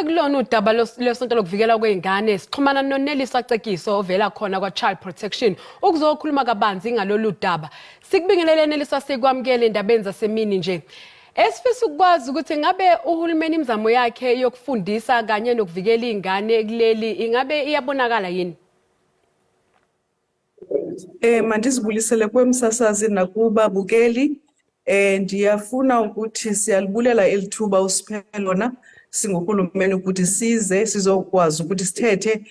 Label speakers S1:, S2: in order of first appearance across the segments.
S1: Kulona udaba lwesonto lokuvikelwa kwey'ngane, sixhumana noNeliswa Cekiso ovela khona kwa-Child Protection ukuzokhuluma kabanzi ngalolu daba. Sikubingelele Neliswa, sikwamukele endabeni zasemini nje. Esifisa ukwazi ukuthi ngabe uhulumeni imizamo yakhe yokufundisa kanye nokuvikela iy'ngane kuleli ingabe iyabonakala yini?
S2: Mandizibulisele kwemsasazi nakubabukeli. Ndiyafuna ukuthi siyalibulela eli thuba usiphe lona singuhulumeni ukuthi size sizokwazi ukuthi sithethe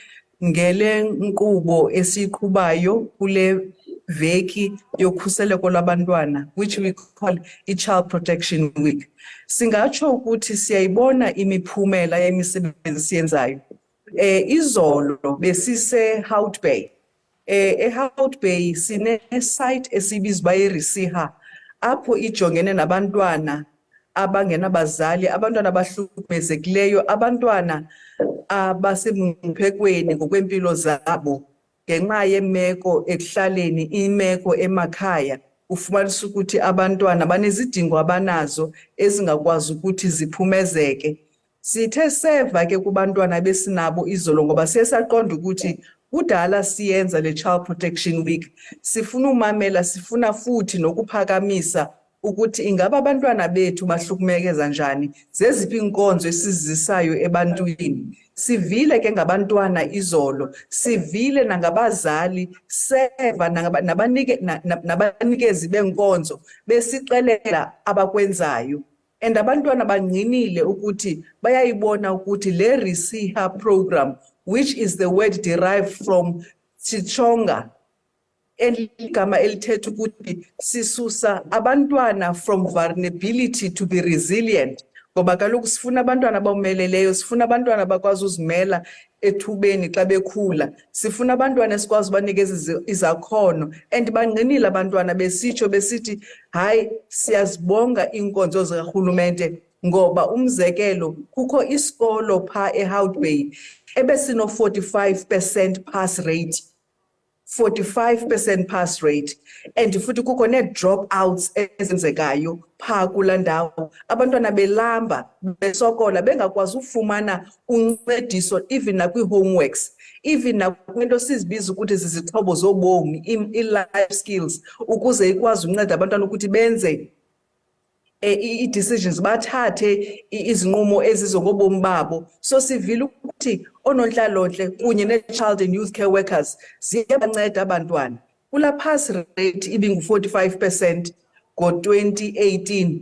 S2: ngele nkqubo esiyiqhubayo kule veki yokhuseleko lwabantwana, which we call i-Child Protection Week. Singatsho ukuthi siyayibona imiphumela yemisebenzi siyenzayo. Izolo besise Hout Bay. EHout Bay sine site esibiza uba yiRisiha, apho ijongene nabantwana abangenabazali, abantwana abahlukumezekileyo, abantwana abasemngciphekweni ngokwempilo zabo ngenxa yemeko ekuhlaleni, imeko emakhaya. Ufumanisa ukuthi abantwana banezidingo abanazo ezingakwazi ukuthi ziphumezeke. Sithe seva ke kubantwana besinabo izolo, ngoba siye saqonda ukuthi kudala siyenza le Child Protection Week. Sifuna umamela, sifuna futhi nokuphakamisa ukuthi ingaba abantwana bethu bahlukumekeza njani, zeziphi iinkonzo esizizisayo ebantwini. Sivile ke ngabantwana izolo, sivile nangabazali, seva nabanikezi beenkonzo besixelela abakwenzayo. And abantwana bangqinile ukuthi bayayibona ukuthi le Risiha program, which is the word derived from Xitsonga, eligama elithetha ukuthi sisusa abantwana from vulnerability to be resilient, ngoba kaloku sifuna abantwana abomeleleyo, sifuna abantwana abakwazi uzimela ethubeni xa bekhula, sifuna abantwana esikwazi ubanikeza izakhono. And bangqinile abantwana besitsho besithi, hayi, siyazibonga iinkonzo zikarhulumente, ngoba umzekelo kukho isikolo phaa eHout Bay ebesino-45% pass rate, 45% pass rate, and futhi kukho nee-drop outs ezenzekayo phaa kulaa ndawo, abantwana belamba, besokola, bengakwazi ufumana uncediso even nakwii-homeworks, even nakwinto sizibiza ukuthi zizixhobo zobomi, ii-life skills, ukuze ikwazi unceda abantwana ukuthi benze ii-decisions, bathathe izinqumo ezizo ngobomi babo. So sivile ukuthi oonontlalontle kunye nee-child and youth care workers ziyabanceda abantwana. Kulaa pass rate ibingu-45% ngo-2018,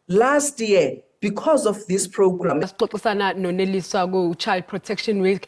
S2: last year, because of this program
S1: Sixoxisana noNeliswa ku-Child Protection Week.